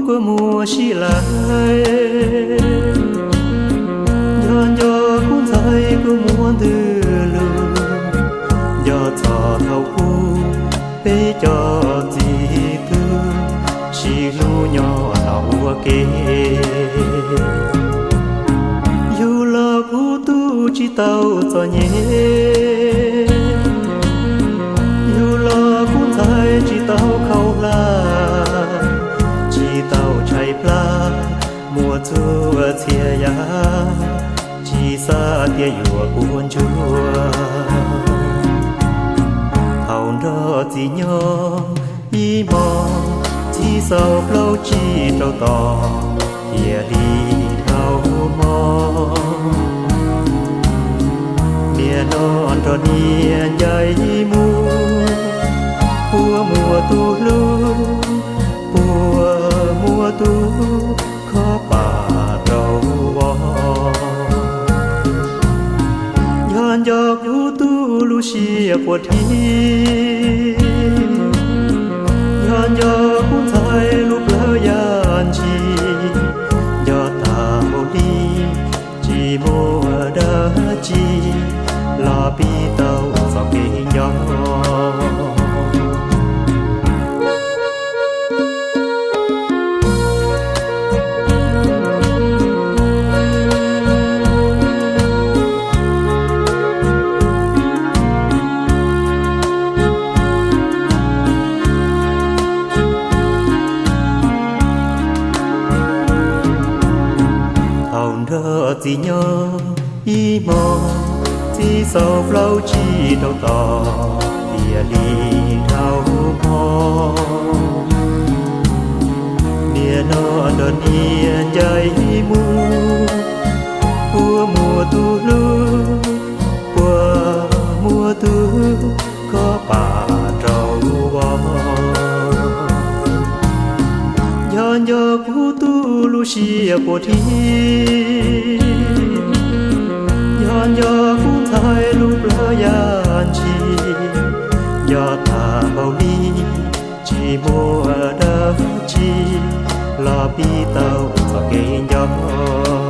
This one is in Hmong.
kua muag sib laim, nco nco kuv ntxhais kua muag ntws lug, nco txog thaum ub peb cov txiv tub sib hlub nyob tom ua ke. Yug los kuv tub tsis tau txom nyem, yug los kuv ntxhais tsis tau khaus hlab, tsis tau tshaib plab, muaj txhua txhia yam tsis xav tias yuav puas ntsuag. Thaum nrog txiv nyob ib hmo, txiv xaus plaub tsib rau tom, thiaj li dhau hmo. Niaj no nrog niam ncaim mus, puas muaj tus hlub, puas muaj tus kho pam rau vos. Yog nco kuv tub lub siab quaj dhi, yog nco kuv ntxhais lub plawv yaj ntshis, nco tag npaum li tsis muaj dab tsi los pib tau txoj kev nco. Thaum nrog txiv nyob ib hmo, txiv xaus plaub tsib rau tom, thiaj li dhau hmo. Niaj no nrog niam ncaim mus, puas muaj tus hlub, puas muaj tus kho pam rau vos. Yog nco kuv tub lub siab quaj dhi, yog nco kuv ntxhais lub plawv yaj ntshis, nco tag npaum li tsis muaj dab tsi los pib tau txoj kev nco.